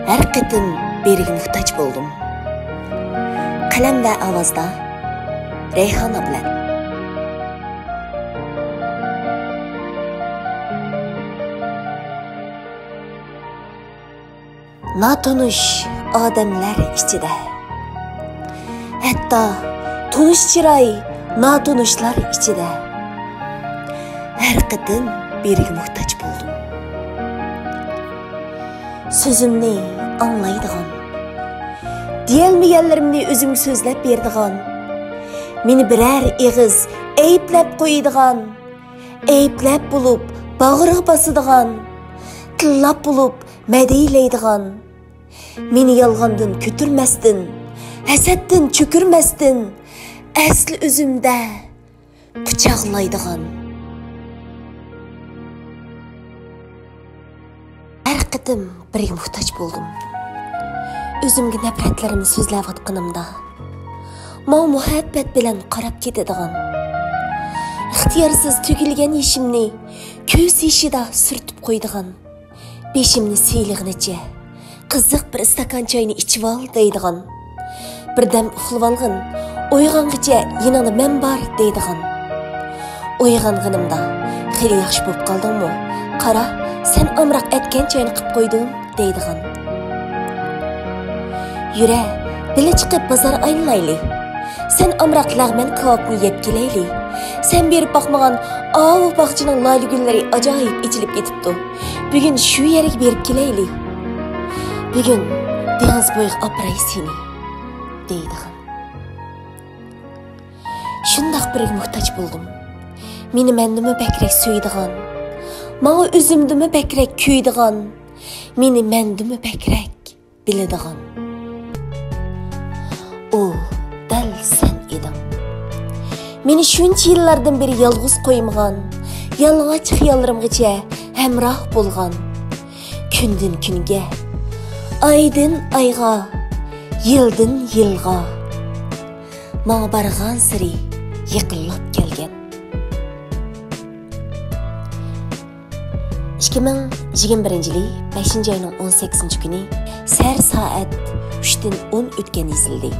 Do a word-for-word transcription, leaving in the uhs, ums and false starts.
ھەر قېتىم بىرىگە موھتاج بولدۇم. قەلەم ۋە ئاۋازدا رەيھان ئابلەت. ناتونۇش ئادەملەر ئىچىدە، ھەتتا تونۇش چىراي ناتونۇشلار ئىچىدە، ھەر قېتىم بىرىگە موھتاج بولدۇم. سۆزۈمنى ئاڭلايدىغان، دېيەلمىگەنلىرىمنى ئۆزۈمگە سۆزلەپ بېرىدىغان، مېنى بىرەر ئېغىز ئەيىبلەپ قويىدىغان، ئەيىبلەپ بولۇپ باغرىغا باسىدىغان، تىللاپ بولۇپ مەدھىيلەيدىغان، مېنى يالغاندىن كۆتۈرمەستىن، ھەسەتتىن چۆكۈرمەستىن، ئەسلى ئۆزۈمدە قۇچاقلايدىغان. ھەر قېتىم بىرىگە موھتاج بولدۇم. ئۆزۈمگە نەپرەتلىرىمنى سۆزلەۋاتقىنىمدا، ماڭا مۇھەببەت بىلەن قاراپ كېتىدىغان، ئىختىيارسىز تۆكۈلگەن يېشىمنى كۆز يېشىدا سۈرتۈپ قويىدىغان، بېشىمنى سىيلىغىنىچە، قىزىق بىر ئىستاكان چاينى ئىچىۋال دەيدىغان. بىردەم ئۇخلىۋالغىن، ئويغانغىچە يېنىڭدا مەن بار دەيدىغان. ئويغانغىنىمدا، خېلى ياخشى بولۇپ قالدىڭمۇ؟ قارا، سەن ئامراق ئەتكەن چاينى قىپ قويدۇم دەيدىغان. يۈرە، بىللە چىقىپ بازار ئايلىنايلى. سەن ئامراق لەغمەن كاۋاپنى يەپ كېلەيلى. سەن بېرىپ باقمىغان ئاۋۇ باغچىنىڭ لالە گۈللىرى ئاجايىپ ئېچىلىپ كېتىپتۇ. بۈگۈن شۇ يەرگە بېرىپ كېلەيلى. بۈگۈن دېڭىز بويىغا ئاپىراي سېنى، دەيدىغان. شۇنداق بىرىگە موھتاج بولدۇم. مېنى مەندىنمۇ بەكرەك سۆيىدىغان، ماڭا ئۆزۈمدىنمۇ بەكرەك كۆيىدىغان، مېنى مەندىنمۇ بەكرەك بىلىدىغان. ئۇ دەل سەن ئىدىڭ. مېنى شۇنچە يىللاردىن بېرى يالغۇز قويمىغان، يالىڭاچ خىياللىرىمغىچە ھەمراھ بولغان. كۈندىن كۈنگە، ئايدىن ئايغا، يىلدىن يىلغا، ماڭا بارغانسېرى يېقىنلاپ كەلگەن. ئىككى مىڭ يىگىرمە بىرىنچى يىلى بەشىنچى ئاينىڭ ئون سەككىزىنچى كۈنى سەھەر سائەت ئۈچتىن ئون ئۆتكەن يېزىلدى.